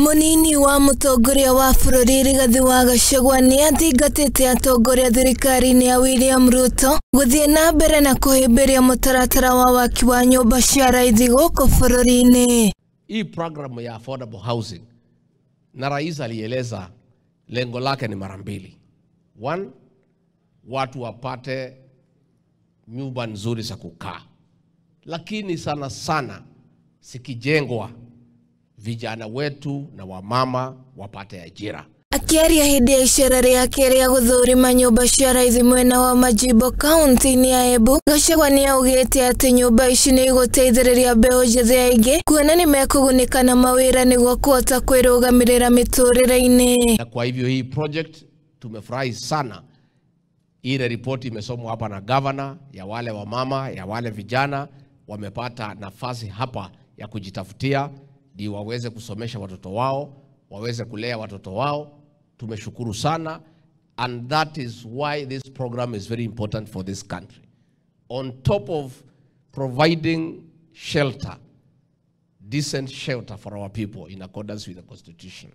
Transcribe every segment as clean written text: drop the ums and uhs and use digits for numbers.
Munini wa mutongoria wa bũrũri Rigathi wa Gachagua nĩathingatĩte atongoria thirikari-inĩ ya William Ruto gũthiĩ na mbere na kũhĩmbĩria mũtaratara wa waki wa nyũmba cia raithi gũkũ bũrũri-inĩ. Hii programu ya affordable housing, na rais alieleza lengo lake ni mara mbili. One, watu wapate nyumba nzuri za kukaa, lakini sana sana sikijengwa vijana wetu na wamama wapate ajira. Akiaria hĩndĩ ya icera rĩake rĩa gũthũrima nyũmba cia raithi mwena wa Majimbo kaunti-inĩ ya Embu, Gachagua nĩaugĩte atĩ nyũmba ici nĩ igũteithĩrĩria mbeũ njĩthĩ aingĩ kuona nĩmekũgunĩka na mawĩra nĩguo kũhota kwĩrũgamĩrĩra mĩtũrĩre-inĩ. Na kwa hivyo hii project tumefurahi sana. Ile ripoti imesomwa hapa na governor ya wale wamama, ya wale vijana wamepata nafasi hapa ya kujitafutia ndio waweze kusomesha watoto wao, waweze kulea watoto wao. Tumeshukuru sana, and that is why this program is very important for this country. On top of providing shelter, decent shelter for our people in accordance with the constitution,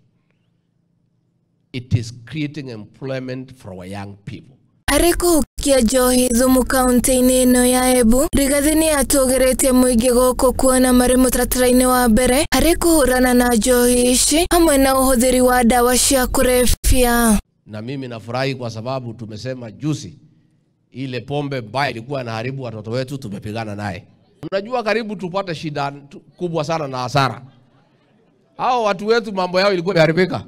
it is creating employment for our young people. Harĩ kũhukia njohi thumu kaunti-inĩ ĩno ya Embu, Rigathi nĩatũgĩrĩtie mũingĩ gũkũ kuona marĩ mũtaratara-inĩ wa mbere harĩ kũhũrana na njohi ici hamwe na ũhũthĩri wa ndawa cia kũrebia. Na mimi nafurahi kwa sababu tumesema juzi ile pombe mbaya ilikuwa inaharibu watoto wetu, tumepigana naye. Unajua karibu tupate shida kubwa sana na hasara. Hao watu wetu mambo yao ilikuwa imeharibika.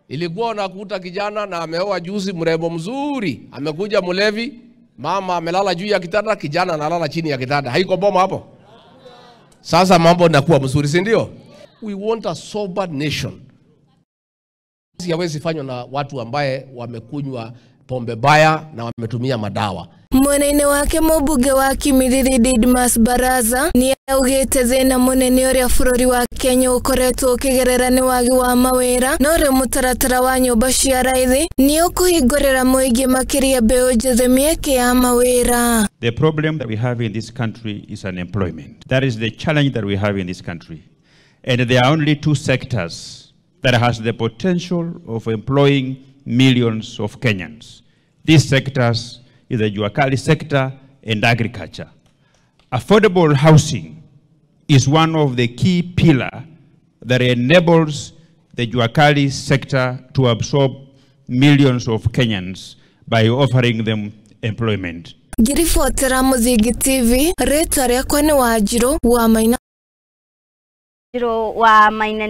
Ilikuwa unakuta kijana na ameoa juzi, mrembo mzuri, amekuja mlevi, mama amelala juu ya kitanda, kijana analala chini ya kitanda. Haiko boma hapo? Sasa mambo yanakuwa mzuri, si ndio? We want a sober nation. Hawezi fanywa na watu ambaye wamekunywa pombe baya na wametumia madawa. Mwena-inĩ wake mũmbunge wa Kimilili Didmas Baraza nĩaugĩte thĩna mũnene ũrĩa bũrũri wa Kenya ũkoretwo ũkĩgerera nĩ wagi wa mawĩra, no rĩu mũtaratara wa nyũmba cia raithi nĩ ũkũhingũrĩra mũingĩ makĩria mbeũ njĩthĩ mĩeke ya mawĩra. The problem that we have in this country is unemployment. That is the challenge that we have in this country. And there are only two sectors that has the potential of employing millions of Kenyans. These sectors is the Juakali sector and agriculture. Affordable housing is one of the key pillars that enables the Juakali sector to absorb millions of Kenyans by offering them employment. Ngiribotera Muthingi TV, rĩtwa rĩakwa nĩ Wanjirũ wa Maina. Wa Maina.